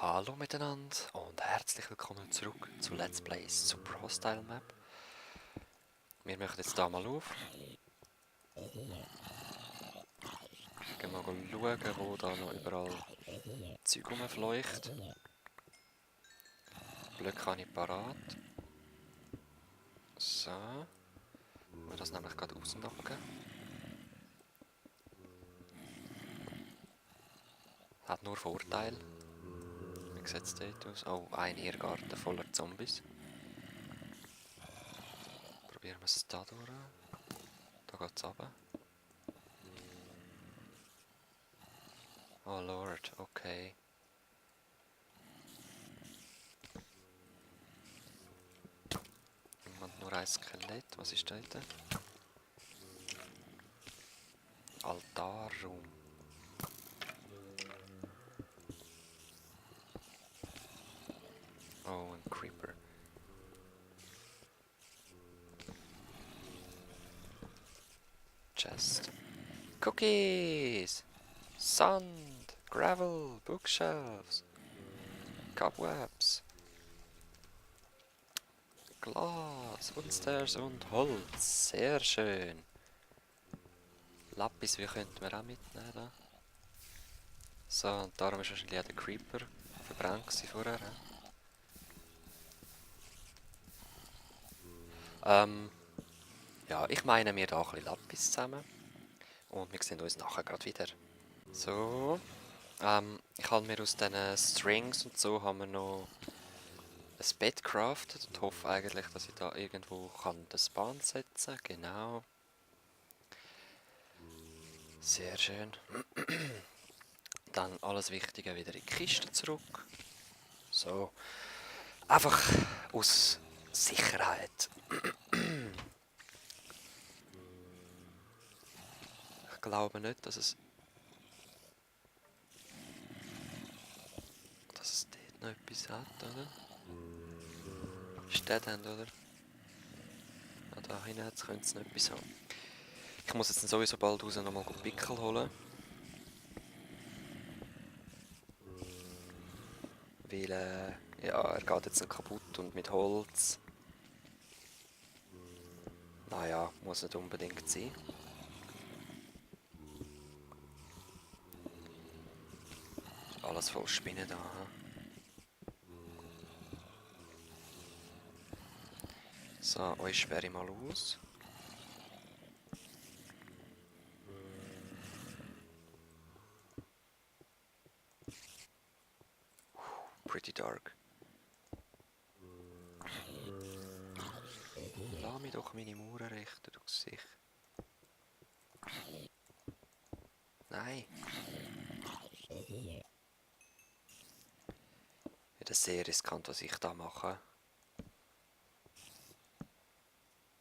Hallo miteinander und herzlich willkommen zurück zu Let's Play Super Hostile Map. Wir machen jetzt da mal auf. Gehen mal schauen, wo da noch überall Zeug rumfleucht. Blöcke habe ich parat. So. Wir das nämlich gerade rausnocken. Hat nur Vorteile. Wie sieht es dort aus? Oh, ein Irrgarten voller Zombies. Probieren wir es da durch. Da geht es runter. Oh Lord, okay. Niemand nur ein Skelett. Was ist da dort? Altarraum. Oh, ein Creeper. Chest. Cookies! Sand! Gravel! Bookshelves! Cobwebs! Glas! Wooden und Holz! Sehr schön! Lapis, wie könnten wir auch mitnehmen? Da? So, und darum ist wahrscheinlich auch der Creeper verbrannt vorher. Ja, ich meine, wir da ein bisschen Lapis zusammen. Und wir sehen uns nachher gerade wieder. So, ich habe mir aus diesen Strings und so haben wir noch ein Bett craftet und hoffe eigentlich, dass ich da irgendwo kann das Bahn setzen kann. Genau. Sehr schön. Dann alles Wichtige wieder in die Kiste zurück. So. Einfach aus Sicherheit. Ich glaube nicht, dass es dort noch etwas hat, oder? Ist der dann, oder? Ja, da hinten könnte es noch etwas haben. Ich muss jetzt dann sowieso bald raus nochmal Pickel holen. Weil, ja, er geht jetzt noch kaputt und mit Holz. Naja, muss nicht unbedingt sein. Alles voll Spinnen da. So, euch sperre ich mal aus. Pretty dark. Lass mich doch meine Mauern richten, du Gesicht. Nein. Ja, das ist sehr riskant, was ich da mache.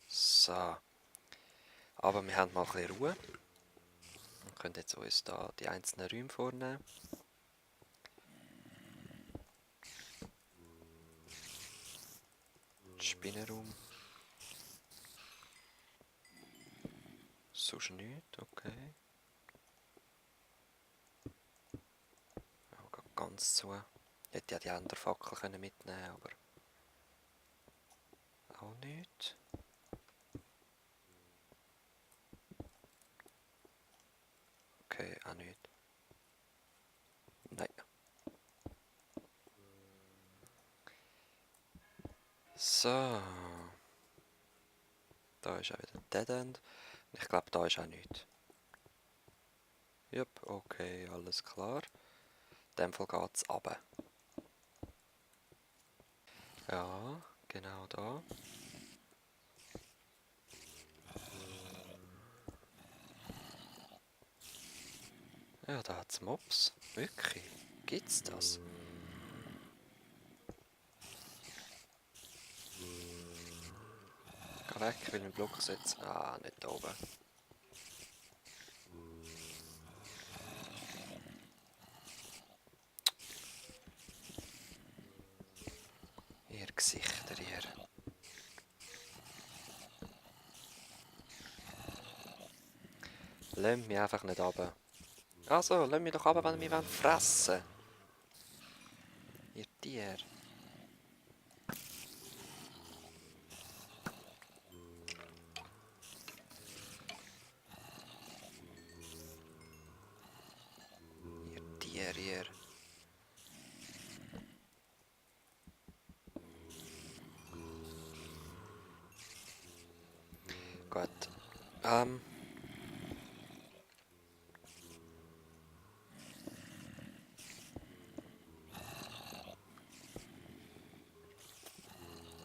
So. Aber wir haben mal ein bisschen Ruhe. Wir können jetzt uns da die einzelnen Räume vornehmen. Spinnenraum. Sonst nichts, okay. Ja, geht ganz zu. Ich hätte ja die anderen Fackel mitnehmen können, aber auch nicht. Okay, auch nicht. Nein. So. Da ist auch wieder ein Dead End. Ich glaube, da ist auch nichts. Jupp, okay, alles klar. In dem Fall geht es runter. Ja, genau da. Ja, da hat es Mobs. Wirklich? Gibt's das? Geh weg, ich will einen Block setzen. Ah, nicht da oben. Ihr Gesichter hier. Lass mich einfach nicht runter. Also, lass mich doch runter, wenn wir fressen wollen. Tier. Ihr Tier, ihr. Gut.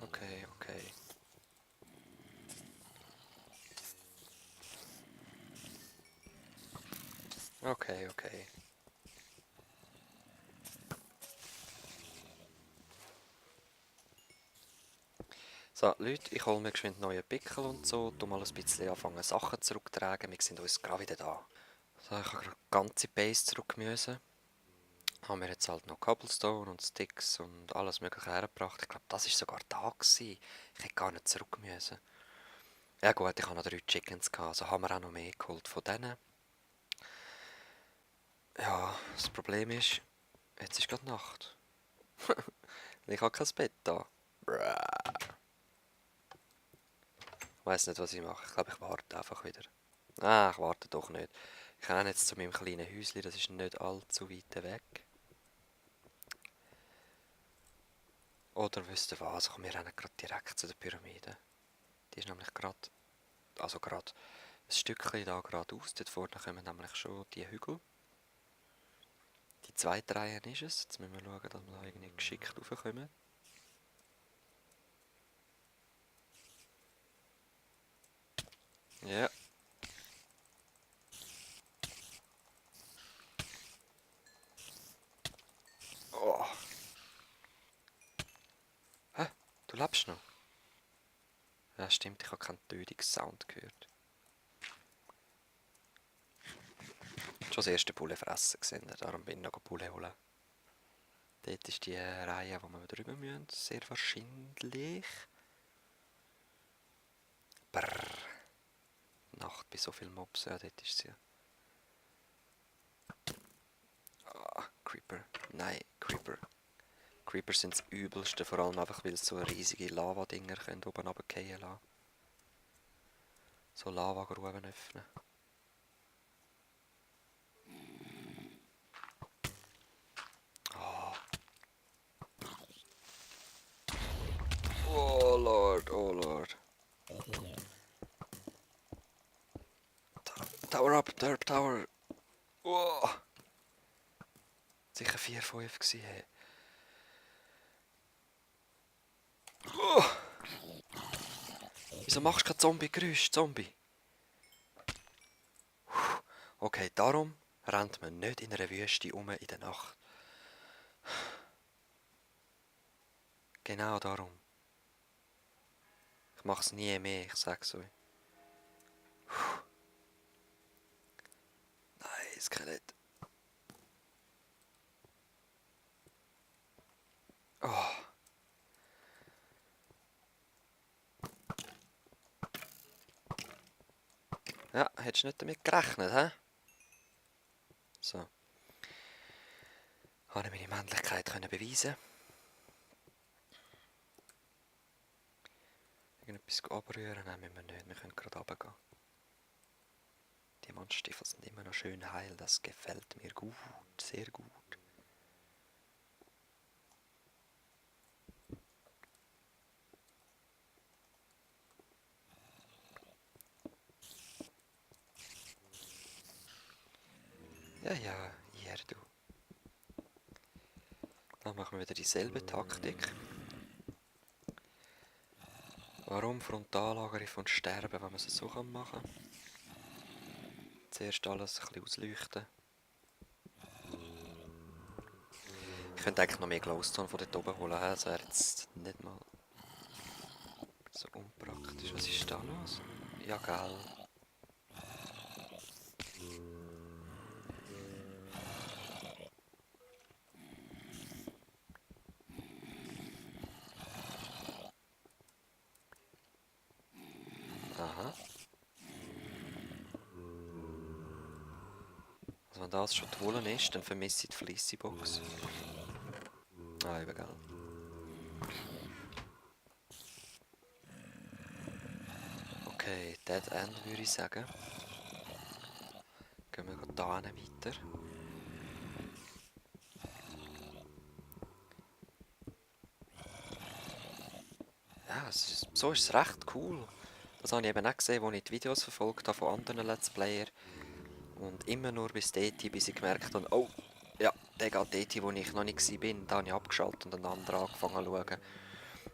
Okay, okay. Okay, okay. So, Leute, ich hole mir geschwind neue Pickel und so, tu mal ein bisschen anfangen Sachen zurücktragen, wir sind uns gerade wieder da. So, ich habe gerade ganze Base zurück müssen. Haben wir jetzt halt noch Cobblestone und Sticks und alles mögliche hergebracht. Ich glaube, das war sogar da gewesen. Ich hätte gar nicht zurück müssen. Ja gut, ich habe noch 3 Chickens gehabt, also haben wir auch noch mehr geholt von denen. Ja, das Problem ist, jetzt ist gerade Nacht. Ich habe kein Bett da. Ich weiss nicht, was ich mache. Ich glaube, ich warte einfach wieder. Ah, ich warte doch nicht. Ich renne jetzt zu meinem kleinen Häuschen, das ist nicht allzu weit weg. Oder wisst ihr was? Komm, wir rennen gerade direkt zu der Pyramide. Die ist nämlich gerade, also gerade ein Stückchen da geradeaus. Dort vorne kommen nämlich schon die Hügel. Die zweite Reihe ist es. Jetzt müssen wir schauen, dass wir da irgendwie geschickt raufkommen. Ja. Oh. Hä? Du lebst noch? Ja, stimmt, ich habe keinen Tötungssound gehört. Schon das erste Bulle fressen gesehen, darum bin ich noch Bulle holen. Dort ist die Reihe, wo wir drüber müssen, sehr wahrscheinlich. Brrr. Nacht bei so vielen Mobs, ja, dort ist sie. Ah, Creeper. Nein, Creeper. Creeper sind das Übelste, vor allem einfach, weil sie so riesige Lava-Dinger oben runterfallen lassen. So Lavagruben öffnen. Oh. Oh Lord, oh Lord. Tower up, Tower. Oh. Sicher 4, 5 gewesen. Hey. Oh. Wieso machst du kein Zombie-Geräusch, Zombie? Okay, darum rennt man nicht in einer Wüste um in der Nacht. Genau darum. Ich mach's nie mehr, ich sag's euch. Nein, Skelett. Oh. Ja, hättest du nicht damit gerechnet, hä? So. Habe ich meine Männlichkeit können beweisen. Irgendetwas abrühren? Nein, müssen wir nicht. Wir können gerade runtergehen. Die Diamantstiefel sind immer noch schön heil. Das gefällt mir gut. Sehr gut. Ja, ja, ihr, du. Dann machen wir wieder dieselbe Taktik. Warum Frontalangriff und Sterben, wenn man es so machen kann? Zuerst alles ein bisschen ausleuchten. Ich könnte eigentlich noch mehr Glowstone von dort oben holen. Das wäre jetzt nicht mal so unpraktisch. Was ist da los? Ja, gell. Aha. Also wenn das schon die Wolle ist, dann vermisse ich die Fleecebox. Ah, eben, gell. Okay, Dead End würde ich sagen. Gehen wir da hin weiter. Ja, so ist es recht cool. Das habe ich eben auch gesehen, als ich die Videos verfolgt habe von anderen Let's Player. Und immer nur bis dort, bis ich gemerkt habe, oh, ja, der geht dort, wo ich noch nicht war. Da habe ich abgeschaltet und einen anderen angefangen zu schauen.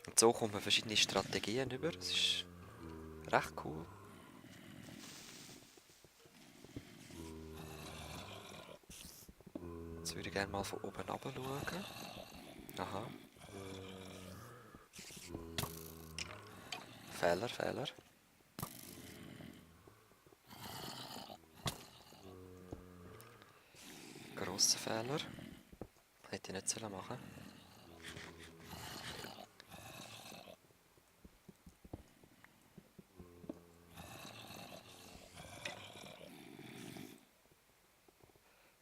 Und so kommen verschiedene Strategien über. Das ist recht cool. Jetzt würde ich gerne mal von oben runter schauen. Aha. Fehler, Fehler. Grosser Fehler. Hätte ich nicht machen sollen.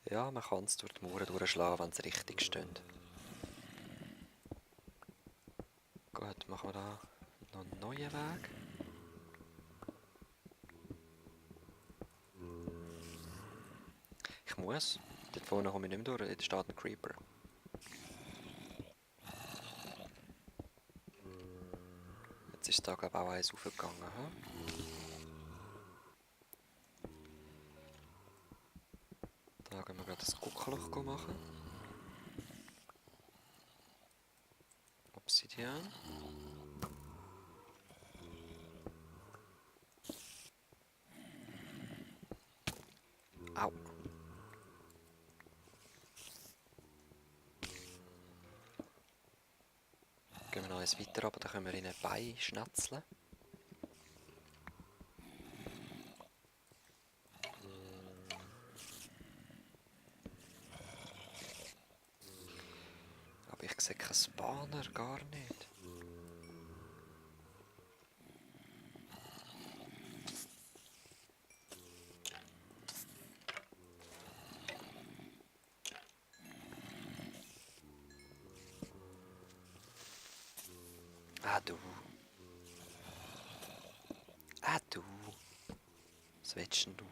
Ja, man kann es durch die Mauern durchschlagen, wenn es richtig steht. Gut, machen wir da noch einen neuen Weg. Ich muss. Dort vorne komme ich nicht mehr durch, dort steht ein Creeper. Jetzt ist da glaube ich auch eins aufgegangen. Da gehen wir gerade das Guckloch machen. Obsidian. Au. Gehen wir noch eins weiter, aber da können wir in ein Bein schnetzeln. Aber ich sehe keinen Spawner, gar nicht. Ah, du. Ah, du. Was willst denn du?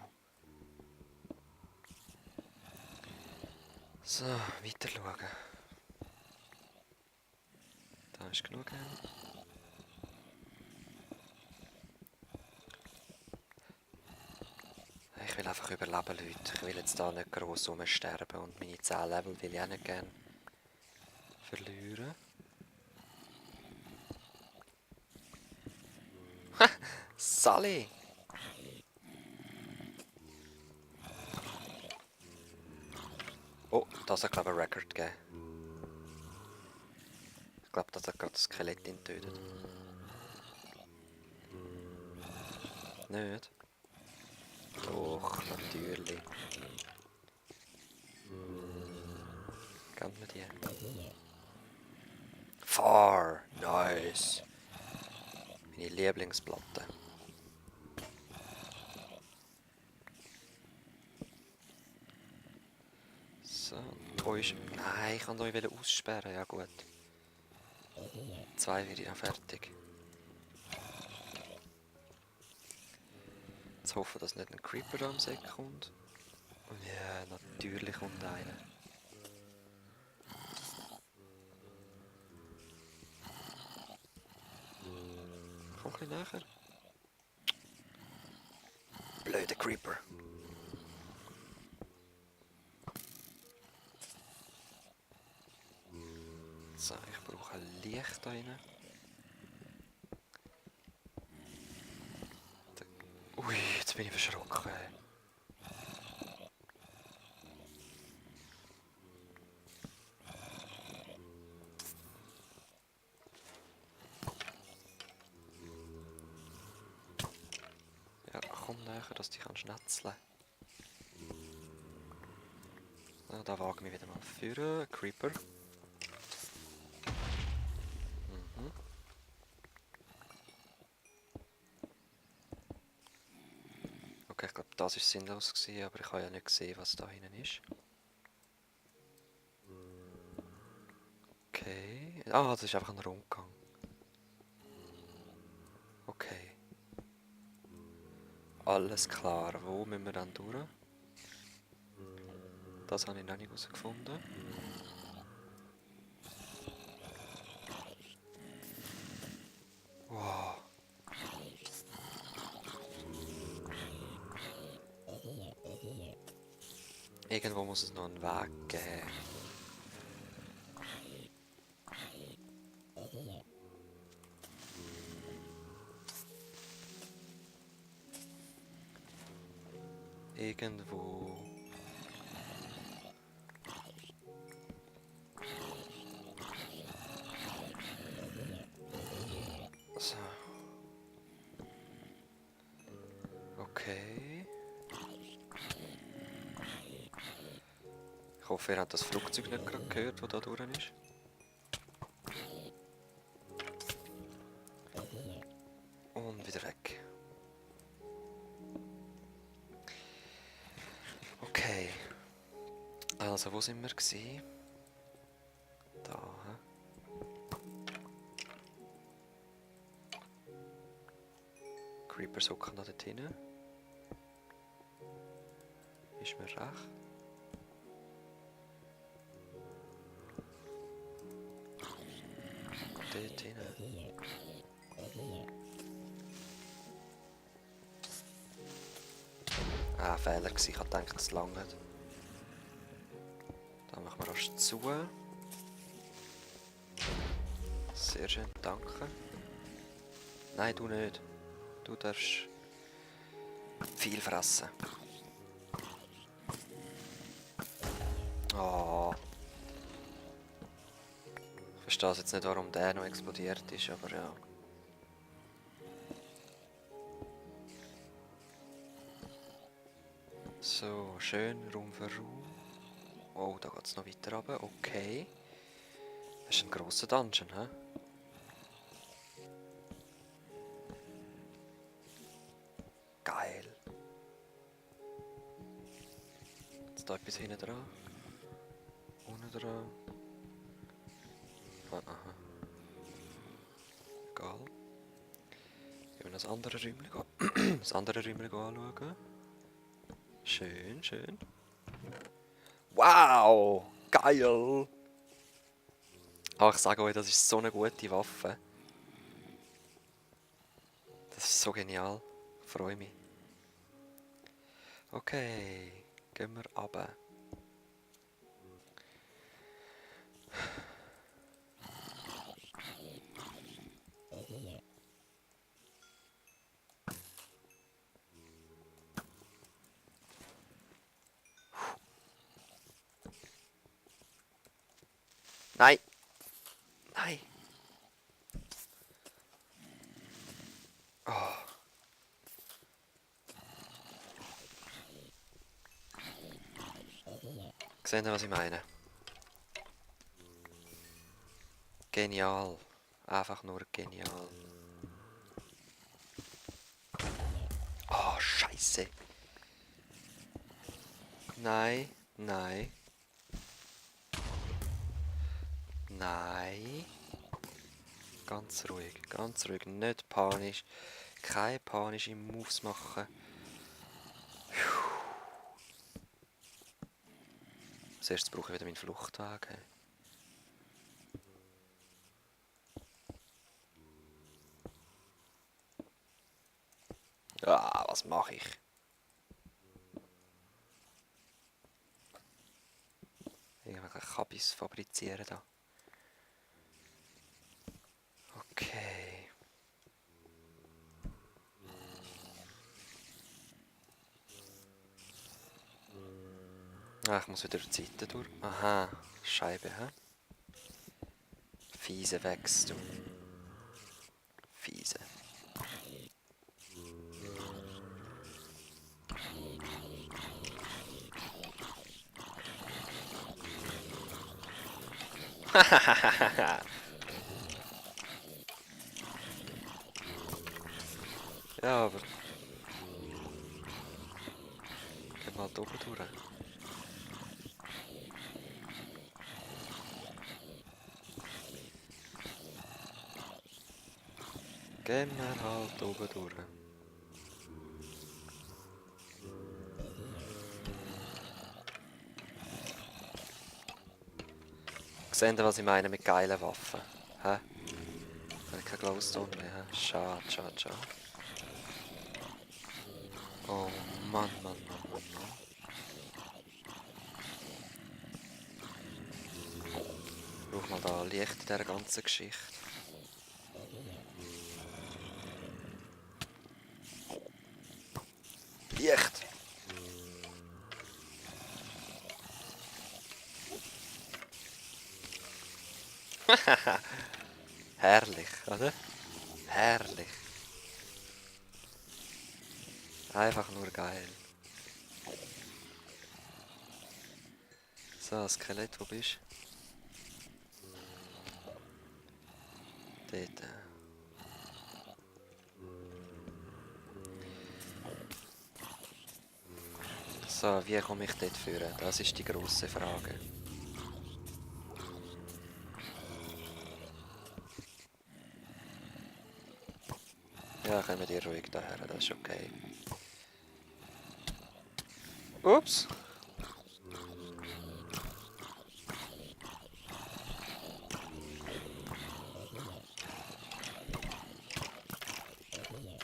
So, weiter schauen. Da ist genug. Ich will einfach überleben, Leute. Ich will jetzt da nicht gross rumsterben und meine 10 Level will ich auch nicht gerne verlieren. Sally! Oh, das hat glaube ich einen Record gegeben. Ich glaube, das hat gerade das Skelett getötet. Nicht? Doch, natürlich. Kennt man die? Far! Nice! Meine Lieblingsplatte. So, da ist... Nein, ich kann euch aussperren, ja gut. 2 werde ich noch fertig. Jetzt hoffen, dass nicht ein Creeper da am Sack kommt. Und ja, natürlich kommt einer. Komm ein bisschen näher. Blöder Creeper. So, ich brauche ein Licht da rein. Ui, jetzt bin ich verschrocken. Ja, komm näher, dass ich schnetzeln kann. Ja, da wage ich mich wieder mal führen. Creeper. Mhm. Okay, ich glaube, das war sinnlos gewesen, aber ich habe ja nicht gesehen, was da hinten ist. Okay, Ah, das ist einfach ein Rundgang. Okay. Alles klar. Wo müssen wir dann durch? Das habe ich noch nicht herausgefunden. Wow. Irgendwo muss es noch einen Weg geben. Irgendwo. So. Okay. Ich hoffe, ihr habt das Flugzeug nicht gerade gehört, das da durch ist. Und wieder weg. Okay. Also, wo sind wir gewesen? Da. Hä? Creepers hocken da dort hinten. Ist mir recht? Dort hinten. Ah, Fehler gewesen. Ich habe gedacht, es langt. Dann machen wir rasch zu. Sehr schön, danke. Nein, du nicht. Du darfst viel fressen. Oh. Ich verstehe jetzt nicht, warum der noch explodiert ist, aber ja. So, schön, Raum für Raum. Oh, da geht es noch weiter runter. Okay. Das ist ein grosser Dungeon, hä? Geil. Jetzt da etwas hinten dran. Unten dran. Ah, aha. Egal. Gehen wir das andere Räumchen das andere Räumchen anschauen. Schön, schön. Wow! Geil! Aber ich sage euch, das ist so eine gute Waffe. Das ist so genial. Ich freue mich. Okay, gehen wir runter. Nein! Nein! Oh. Seht ihr, was ich meine? Genial. Einfach nur genial. Oh, Scheiße. Nein, nein. Nein. Ganz ruhig, nicht panisch. Keine panischen Moves machen. Als erstes brauche ich wieder meinen Fluchtweg. Ah, was mache ich? Irgendwelche Kabis fabrizieren da. Okay. Ah, ich muss wieder die Seite durch. Aha, Scheibe, hä? Fiese wächst du. Fiese. Ja, aber... Geh mal da oben durch. Gehen wir halt oben durch. Seht ihr, was ich meine mit geilen Waffen? Hä? Habe ich kein Glowstone mehr? Hä? Schade, schade, schade. Oh Mann, Mann, Mann, Mann, Mann. Ich brauche mal da Licht in dieser ganzen Geschichte. Licht! Herrlich, oder? Herrlich. Einfach nur geil. So, Skelett, wo bist du? Dort. So, wie komme ich dort führen? Das ist die grosse Frage. Ja, kommen die ruhig daher, das ist okay. Ups!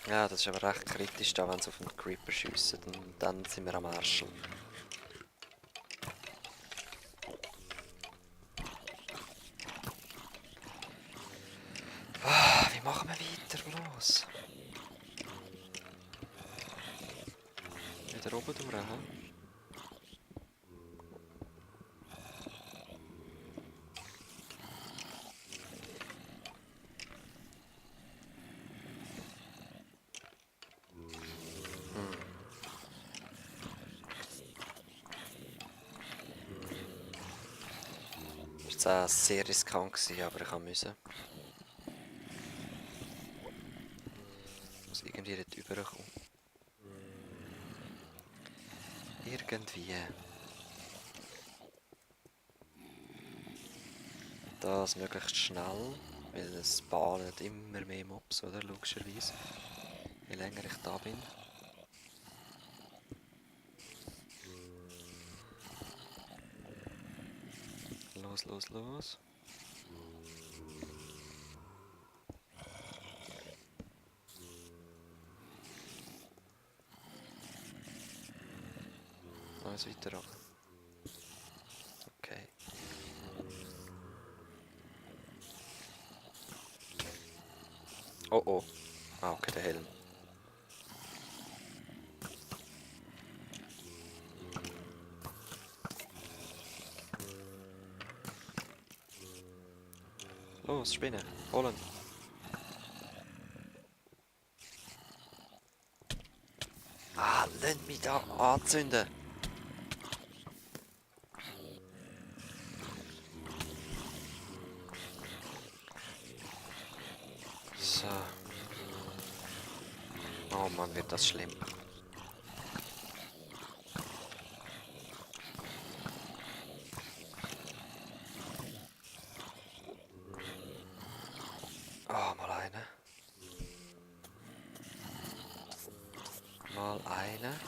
Ja, das ist aber recht kritisch, da wenn sie auf den Creeper schiessen, dann sind wir am Arsch. Ah, wie machen wir weiter bloß? Wieder oben durch, hä? Das war jetzt auch sehr riskant, aber ich musste. Ich muss irgendwie dort rüberkommen. Irgendwie. Das möglichst schnell, weil es spawnen immer mehr Mobs, oder? Logischerweise. Je länger ich da bin. Los, los, los. Alles weiter runter. Okay. Oh oh. Ah, okay, der Helm. Los, Spinne. Holen. Ah, lasst mich da anzünden. So. Oh Mann, wird das schlimm. Oh, mal eine. Mal eine.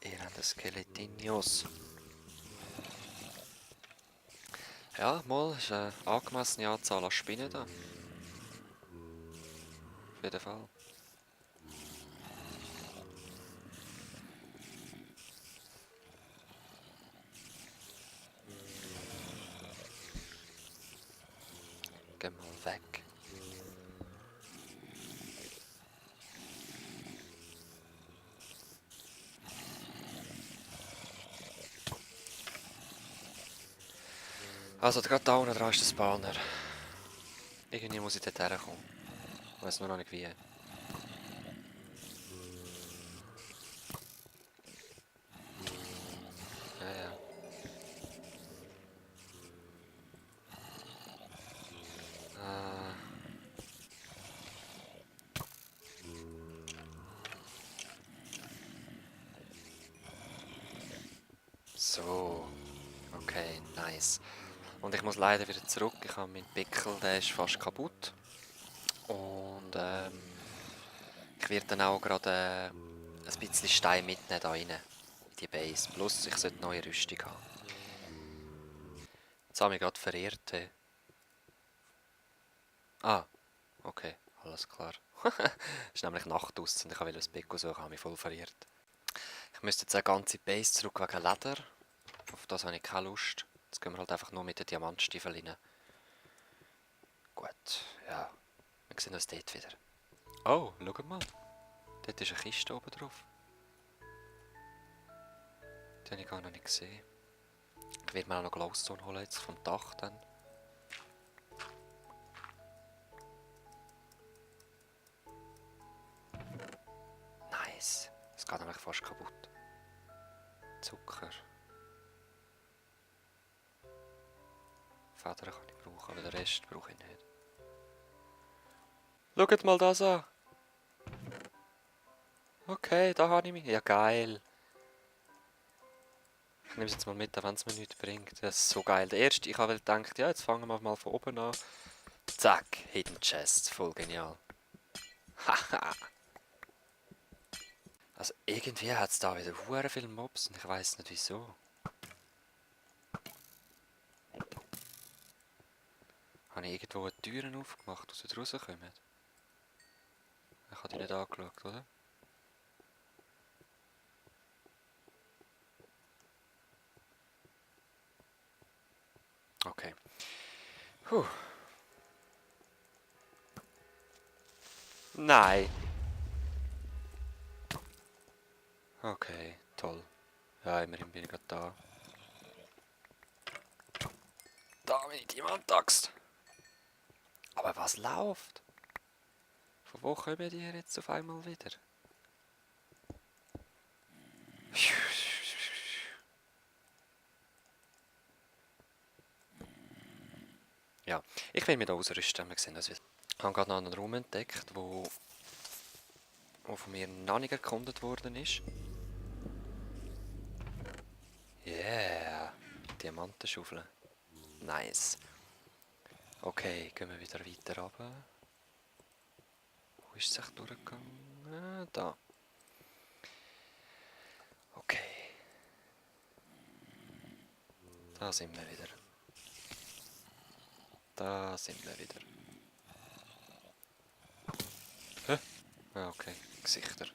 Elende Skeletinios. Ja, mal ist eine angemessene Anzahl an Spinnen da. Auf jeden Fall. Geh mal weg. Also, gerade da unten dran ist der Spawner. Irgendwie muss ich dort herkommen. Ich weiß nur noch nicht wie. Ja, ja. So. Okay, nice. Und ich muss leider wieder zurück. Ich habe meinen Pickel, der ist fast kaputt. Und ich werde dann auch gerade ein bisschen Stein mitnehmen da rein. In die Base. Plus, ich sollte neue Rüstung haben. Jetzt habe ich mich gerade verirrt. Hey. Ah, okay, alles klar. Es ist nämlich Nacht aus und ich wollte das Bett suchen, habe mich voll verirrt. Ich müsste jetzt eine ganze Base zurück wegen Leder. Auf das habe ich keine Lust. Jetzt gehen wir halt einfach nur mit den Diamantstiefeln rein. Gut, ja. Wir sehen uns dort wieder. Oh, schau mal. Dort ist eine Kiste oben drauf. Die habe ich gar noch nicht gesehen. Ich werde mir auch noch Glowstone holen jetzt vom Dach dann. Nice. Es geht nämlich fast kaputt. Zucker. Federn kann ich brauchen, aber den Rest brauche ich nicht. Schaut mal das an. Okay, da habe ich mich. Ja, geil. Ich nehme es jetzt mal mit, wenn es mir nichts bringt. Das ist so geil. Der erste, ich habe gedacht, ja, jetzt fangen wir mal von oben an. Zack, Hidden Chest. Voll genial. Haha. Also irgendwie hat es da wieder hure viele Mobs und ich weiß nicht wieso. Habe ich irgendwo eine Türen aufgemacht, dass sie rauskommen? Ich habe die nicht angeschaut, oder? Okay. Puh. Nein. Okay, toll. Ja, immerhin bin ich gerade da. Da bin ich Diamant-Axt. Aber was läuft? Von wo kommen die jetzt auf einmal wieder? Ja, ich will mich da ausrüsten. Wir sehen das wieder. Ich habe gerade noch einen Raum entdeckt, wo von mir noch nicht erkundet worden ist. Yeah, Diamantenschaufeln. Nice. Okay, gehen wir wieder weiter runter. Wo ist es echt durchgegangen? Ah, da. Okay. Da sind wir wieder. Da sind wir wieder. Hä? Ah, okay. Gesichter.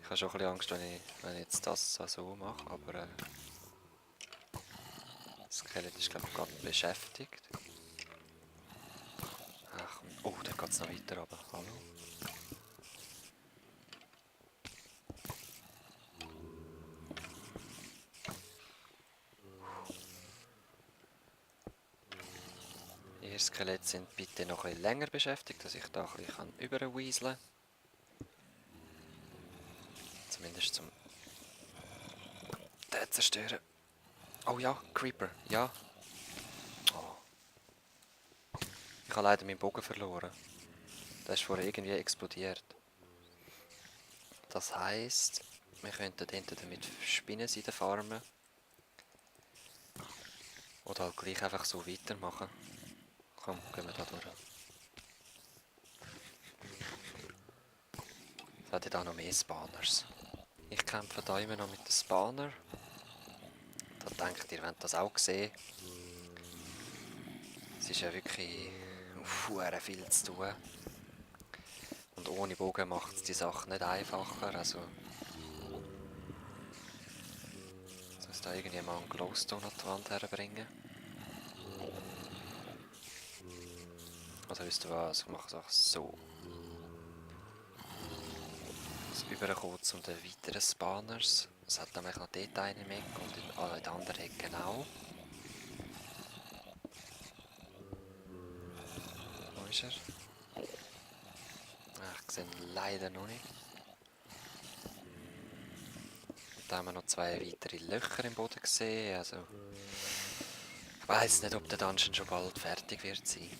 Ich habe schon ein bisschen Angst, wenn ich jetzt das so mache, aber das Skelett ist glaube ich gerade beschäftigt. Ach, oh, da geht es noch weiter runter. Hallo? Ihr Skelett sind bitte noch ein bisschen länger beschäftigt, dass ich da ein bisschen überwieseln kann. Zumindest zum den zerstören. Oh ja, Creeper, ja. Oh. Ich habe leider meinen Bogen verloren. Der ist vorher irgendwie explodiert. Das heisst, wir könnten entweder mit Spinnenseiden farmen. Oder halt gleich einfach so weitermachen. Komm, gehen wir da durch. Es hat ja da noch mehr Spawners. Ich kämpfe da immer noch mit den Spawner. Da denkt ihr, wollt das auch sehen. Es ist ja wirklich hure viel zu tun. Und ohne Bogen macht es die Sache nicht einfacher. Also muss da irgendjemand einen Glowstone an die Wand herbringen. Oder wisst ihr was? Ich mache es auch so. Das Überkommen zu den weiteren Spawners. Es hat nämlich noch dort einen Eck und in der anderen Ecke auch. Wo ist er? Ach, ich sehe ihn leider noch nicht. Da haben wir noch zwei weitere Löcher im Boden gesehen. Also, ich weiss nicht, ob der Dungeon schon bald fertig wird sein.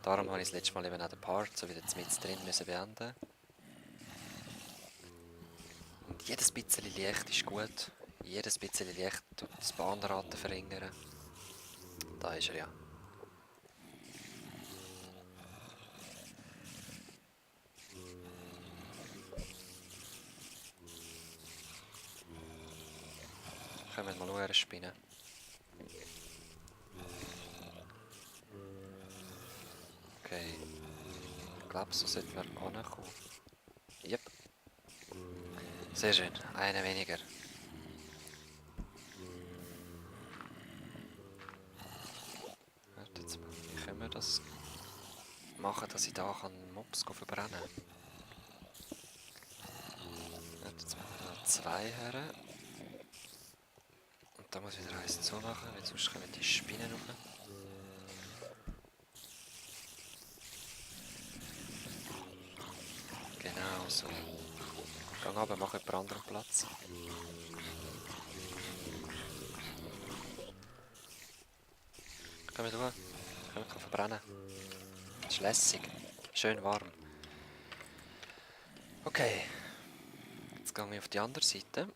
Darum habe ich das letzte Mal eben auch den Part so wieder mit drin müssen beenden. Und jedes bisschen Licht ist gut. Jedes bisschen Licht tut das Bahnraten verringern. Da ist er ja. Können wir mal schauen, spinnen. Okay. Ich glaube, so sollten wir ankommen. Yep. Sehr schön. Einer weniger. Warte jetzt mal. Wie können wir das machen, dass ich da Mobs verbrennen kann? Warte jetzt mal. Da 2 her. Und da muss ich wieder eins zumachen, weil sonst kommen die Spinnen rauf. Genau so. Geh runter, mach jemand anderen Platz. Komm wir durch. Können wir verbrennen. Das ist lässig. Schön warm. Okay. Jetzt gehen wir auf die andere Seite.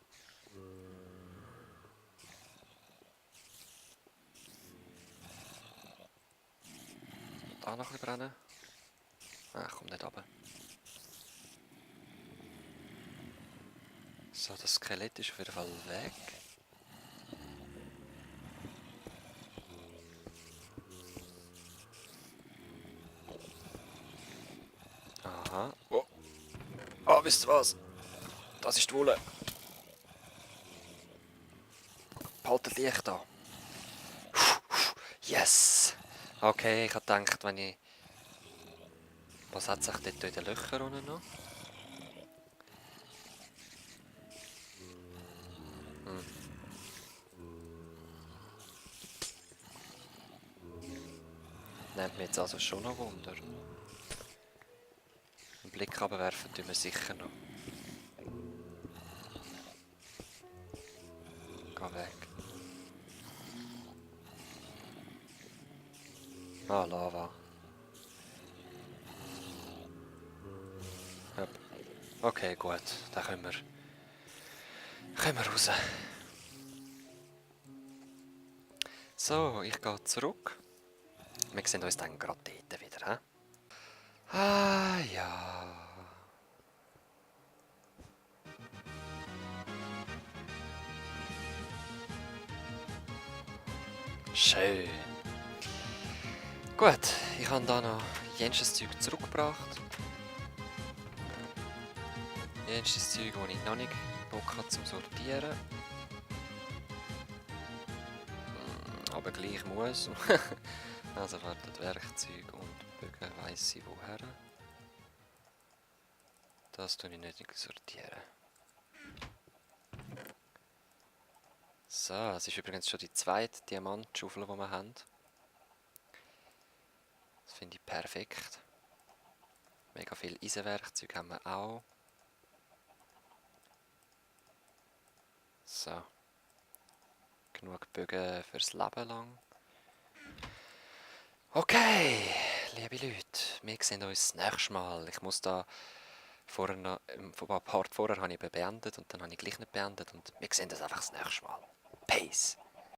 Da noch ein bisschen brennen. Ah, komm nicht runter. So, das Skelett ist auf jeden Fall weg. Aha. Oh. Ah, wisst ihr was? Das ist die Wolle. Behaltet Licht da. Yes! Okay, ich habe gedacht, wenn ich... Was hat sich dort in den Löchern unten noch? Nimmt mich jetzt also schon noch Wunder. Einen Blick abwerfen tun wir sicher noch. Geh weg. Ah, Lava. Yep. Okay, gut. Dann können wir raus. So, ich gehe zurück. Wir sehen uns dann gerade dort wieder. He? Ah, ja. Schön. Gut, ich habe da noch jensches Zeug zurückgebracht. Jensches Zeug, das ich noch nicht Bock habe zum Sortieren. Aber gleich muss. Also wartet Werkzeug und Bögen weiss ich woher. Das tue ich nicht sortieren. So, es ist übrigens schon die zweite Diamantschaufel, die wir haben. Das finde ich perfekt. Mega viel Eisenwerkzeug haben wir auch. So. Genug Bögen fürs Leben lang. Okay, liebe Leute, wir sehen uns das nächste Mal. Ich muss da vorher noch, ein Part vorher habe ich beendet und dann habe ich gleich nicht beendet und wir sehen das einfach das nächste Mal. Peace!